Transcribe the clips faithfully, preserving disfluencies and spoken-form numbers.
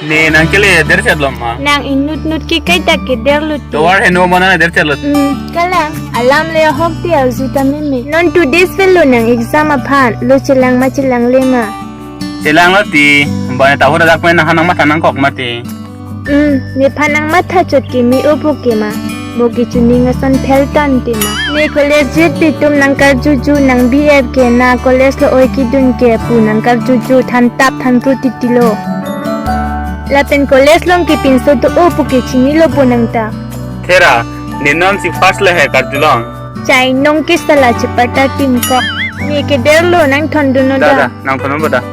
Ne nang kele derchet lo ma? Nang inut nut ke kaita ke derlut. Tovar heno mana derchet lo. Hmm, kalang. Alam le ahok ti arju ta meme. Non two days velo nang exam aphan. Lo chelang ma chelangle ma? Chelang lo ti. Bane tahu dak pen nang hanang matha nangkok mati. Hmm, nephan nang matha chot ke me-o po ke ma? Bo ke chuning ason phel tangte ma? Ne college jet pi tum nang karjuju, nang B F ke na college lo oi kedun ke pu nang karjuju, than tap than ru titi lo. Lapen college long ke pinso do-o po ke chinilo po nang ta. Thera, ne non si first le he karjulong. Chai nong ke sala chepata tim kok. Ne ke derlo, nang thondun non da. Da, da, nang thondun po da.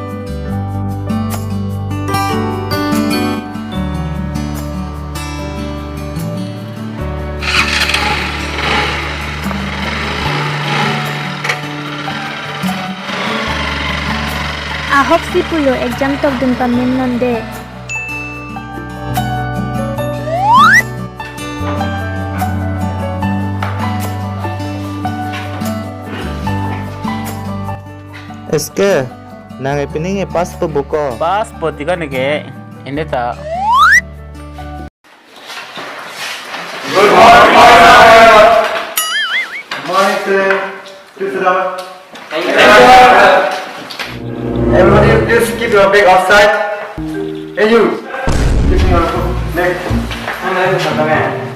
Ahok si pulo exam tokdun pamenon de. Eske, nang epining e pass po buko? Pass po ti ko ne ke, ende ta. Good morning, sir. Good morning, sir. Please sit down. Thank you, sir. Everybody, please keep your bag outside. Hey, you. Keep your bag.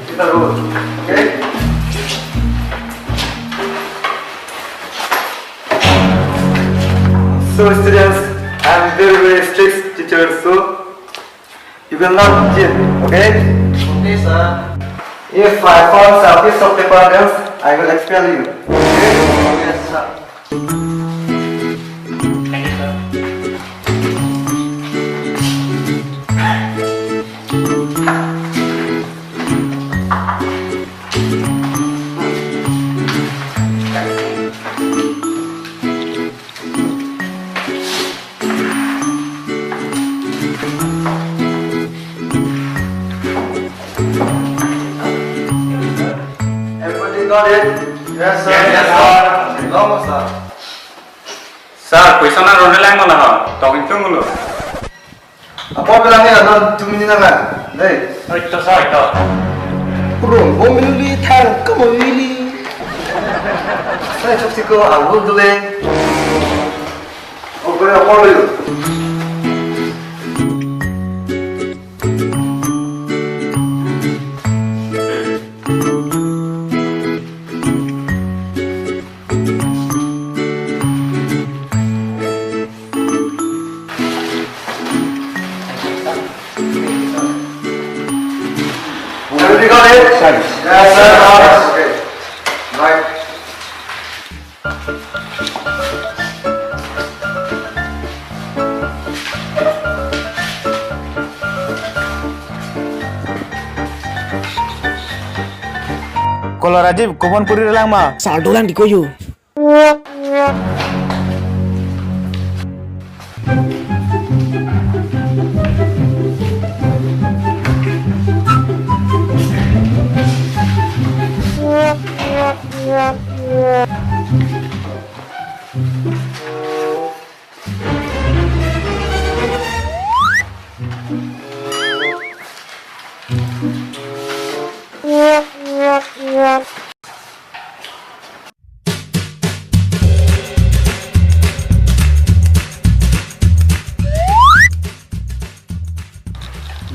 It's a rule. Okay? So, students, I'm very, very strict teacher, so you will not cheat, okay? Okay, sir. If I found some piece of paper, then I will expel you. Okay? Yes, sir. Thank you, sir. Everybody got it? Yes, sir. Yes, sir. Long, sir. Sir, question aron lang mala ha. Talking to mulo. Apor bilang ni anon tumini nanga. Dei. Oi, to, sir, to. Bro, bo minuli thang, kamu wili. Saya cok siko, aku dule. Oh, kau apa lu? Everybody got it? Yes, sir. Okay. Right. Kolo Rajiv, coupon puri lang ma? Sir dolang di koyu.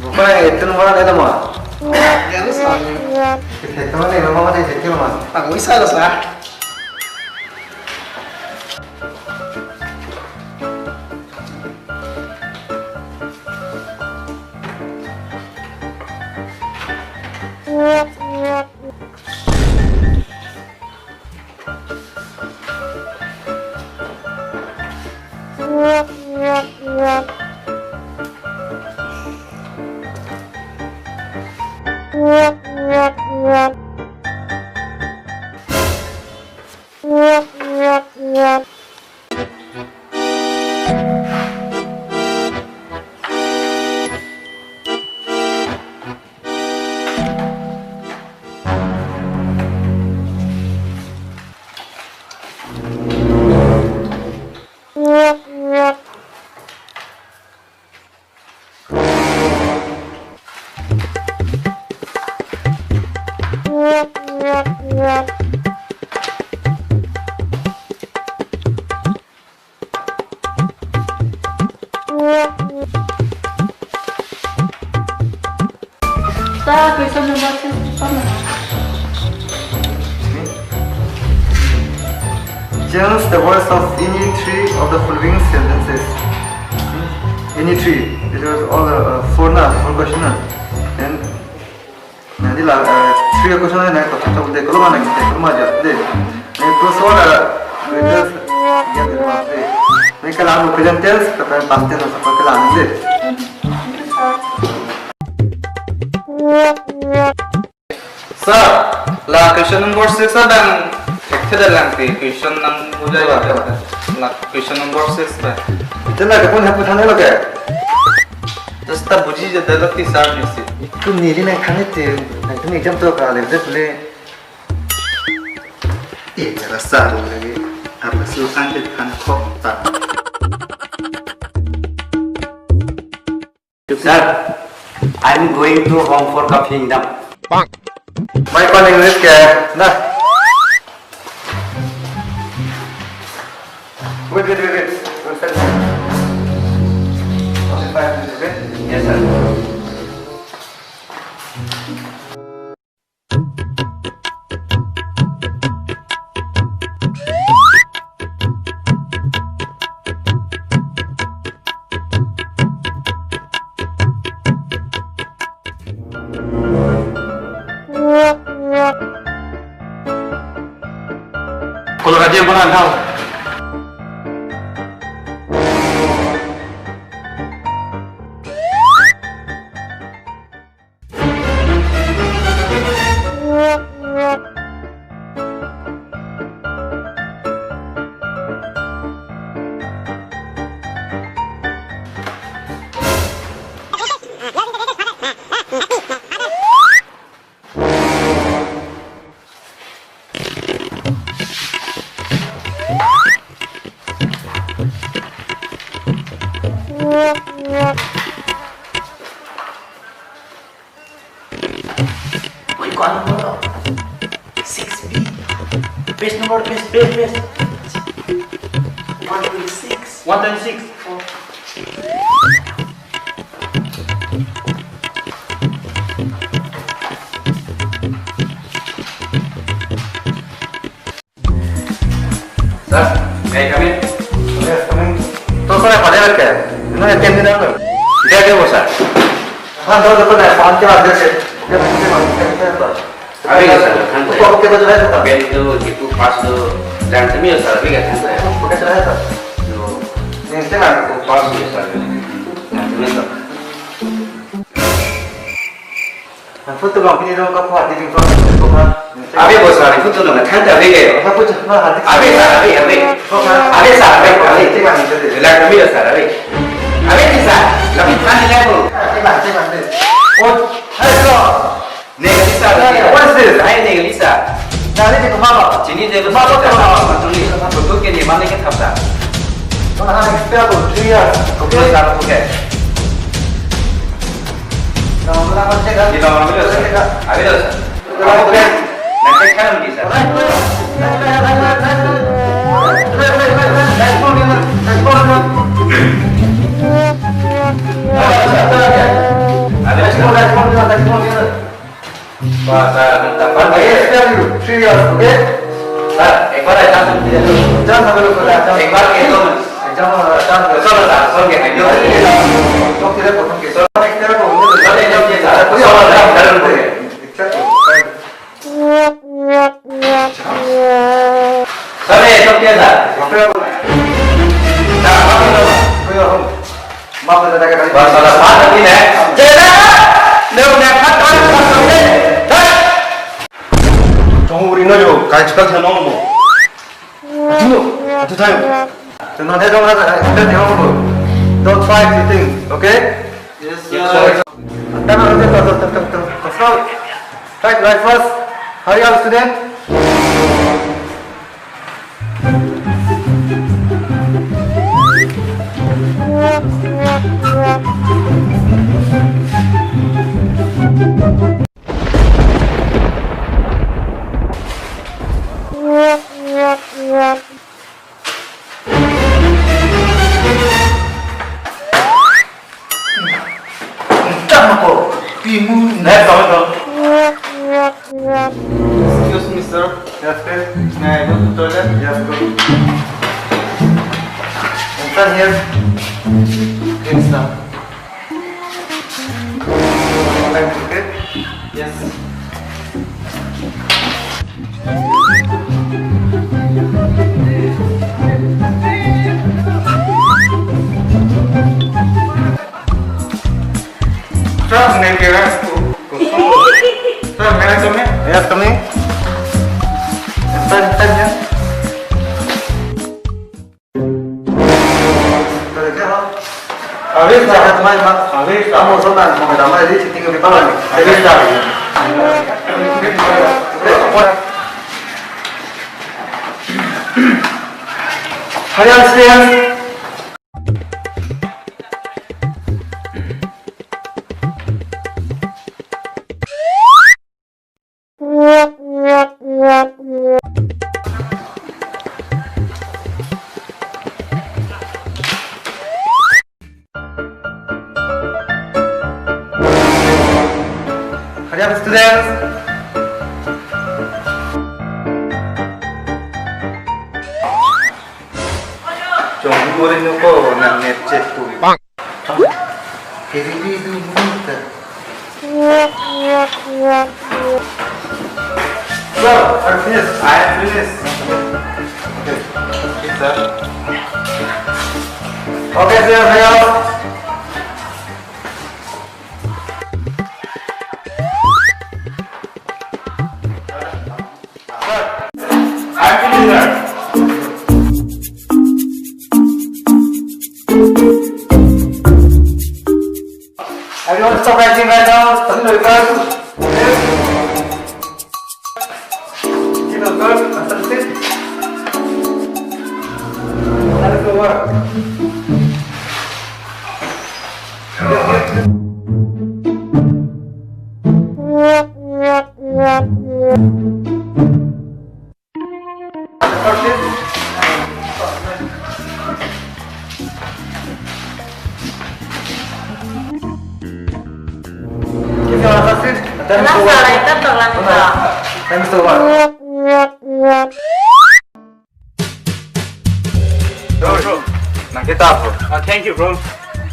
Bukan itu nomor ada nama. Ya lu salah. Kita itu mana nomor ada itu nama. Aku bisa lo sah. Sir, question number six, panon. Change the voice of any three of the following sentences. Any three. It was all, uh, four na, four question na. And nanti la, uh, three question na, na, kosong de, kalau mana kita, kalau mana de. Nah, first one, uh, letters, ya, de, mas de. Nah, kalau present tense, kata past tense, apa kalau de. Sir, la question number six abang thekthe-lang ti, question nang mujai. Coba, coba. La question number six ba. Ita la kapun hapu thane lo ke? Just ta buji je dalo ti sir ni si. Itum neli nang thane ti, nangtum exam to ka le je pule. Iya, rasa lo lagi. Apa sih kan ke kan kok ta. Sir, I'm going to home for coughing dam. Bang. Mai kon English ke? Nah. Wait, wait, wait, wait. One second. Only five minutes, okay? Yes, sir. Kalau raja yang pernah tahu. Wait, kok number to? Six B. Page number, page, page, page. One twenty-six. One twenty-six. Oh. Sir, may I come in? Yes, come in. To sir, pada ke? Ino A T M din ako. Dia dia po sir. Han do do na phone ke address. Dia dia dia. Abi ke sir, han ko. Ko ke betul ya sir? Ben do jipu pass do dan temi sir, abi ke han ko. Ko ke betul ya sir? Do. Ni sir, ko pass do sir. Dan temi sir. Photo bang pini dong kapu hadi ding tuan. Abi bo sir, photo nang thang ta abi ke. Kapu cek ma hadi. Abi sir, abi, abi. Abi sir, abi, abi. Cek bang, cek bang. Lak kami sir, abi. Abi ni sir, kami thang ni aku. Cek bang, cek bang. Oh, hai bro. Neli sir. What is this? Hai neli sir. Neli di rumah apa? Sini di rumah apa? Betul ni. Betul ke ni mana ke thap sir? Mana expire tu three years. Okay sir, okay. Di nomor berapa sih, Kak? Di nomor berapa sih? Ada, sir. Nomor berapa? Nanti kan bisa. Ada, sir. Bahasa tentang. Yes, tell you. Three years, okay? Sir, एक बार ऐसा सुन लीजिए। Exam हम लोग को exam। एक बार कह दो ना। Exam, uh, exam। सुनो ना, सुन के आइए। तो फिर प्रथम के। Sir, एक तरह को। Sir, एक तरह को। Sir, कोई और नहीं, sir, कोई। Exam को। Sir, ये सब क्या था? Sir, कोई और। Maaf, sir, kami. Bang, salah paham ini, eh. Tidak. Dia udah kata, kata, eh. Hei. Jong uri no yo, kai chikal thano mo. Atino, atu thayo. Tino, dia jong kata, kita thayo mo. Don't fight, you think, okay? Yes, sir. Tano, tano, tano, tano, tano. Right, right, first. Hurry up, student. Yes, come in, come in. Excuse me, sir. Yes, please. May I go to toilet? Yes, go. Inside here. Please, sir. Online ticket? Yes. Sir, may I come in? Sir, may I come in? Yes, come in. Sir, sir, yes. Habis dah, teman, Mak. Habis dah. Kamu senang, mau damai di sitting di bawah ni. Habis dah. Hurry up, students. Hurry up, students. Chonghu ore noko nang net check tu. Bang. Kiri di du minute. Sir, I finished. I am finished. Okay. Okay, sir. Okay, sir. Hello. Sir, I am finished, sir. Everyone stop writing right now. Sudden record. Give a word. Answer sheet. That is the word. Thanks so much. Thanks so much. Bro, bro. Nang kitab, bro. Ah, thank you, bro.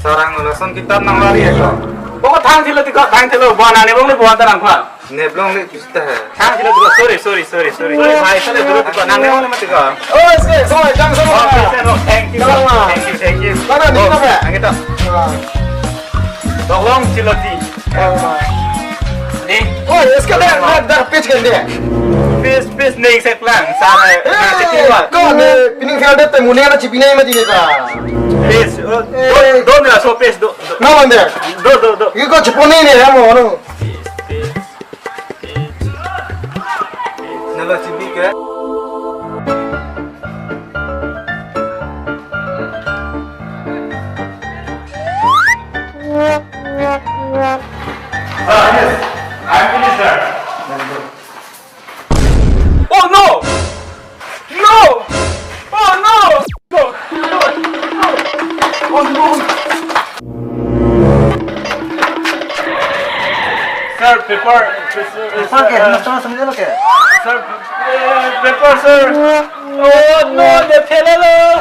Sarang lason kitab nang lari ya, bro. Boko thang thilo tiko, thang thilo. Bo nang ne bong ne bo ta nang kha. Ne bong le pista hai. Thang thilo tiko. Sorry, sorry, sorry, sorry. Sorry, bhai, sale duro tiko. Nang ne bong le mati ko. Oh, iske, so, jam so. Oh, thank you, thank you, bro. Thank you, thank you. Mana ni, oh, mana? Nang kitab. Ah. Tolong thilo ti. Eh? Oh, इसके अंदर, अंदर, अंदर पेज के अंदर। Pis, pis, neng seklang, sare. Eh, nang chekling wa. Ko ne, pining field te mune na chipinai ma dine ka. Pis, oh, eh, do, do mila so pis, do, do. Na mande. Do, do, do. Ye ko chipone ne, ya mo, no. Pis, pis, pis. Nala chipi ke. Ah, yes. I finished, sir. Oh, no! No! Oh, no! No! No! No! Oh, no! Sir, paper, paper, paper ke? Uh, nasta samjhe lo ke? Sir, uh, paper, sir. Oh, no, they fail. Oh.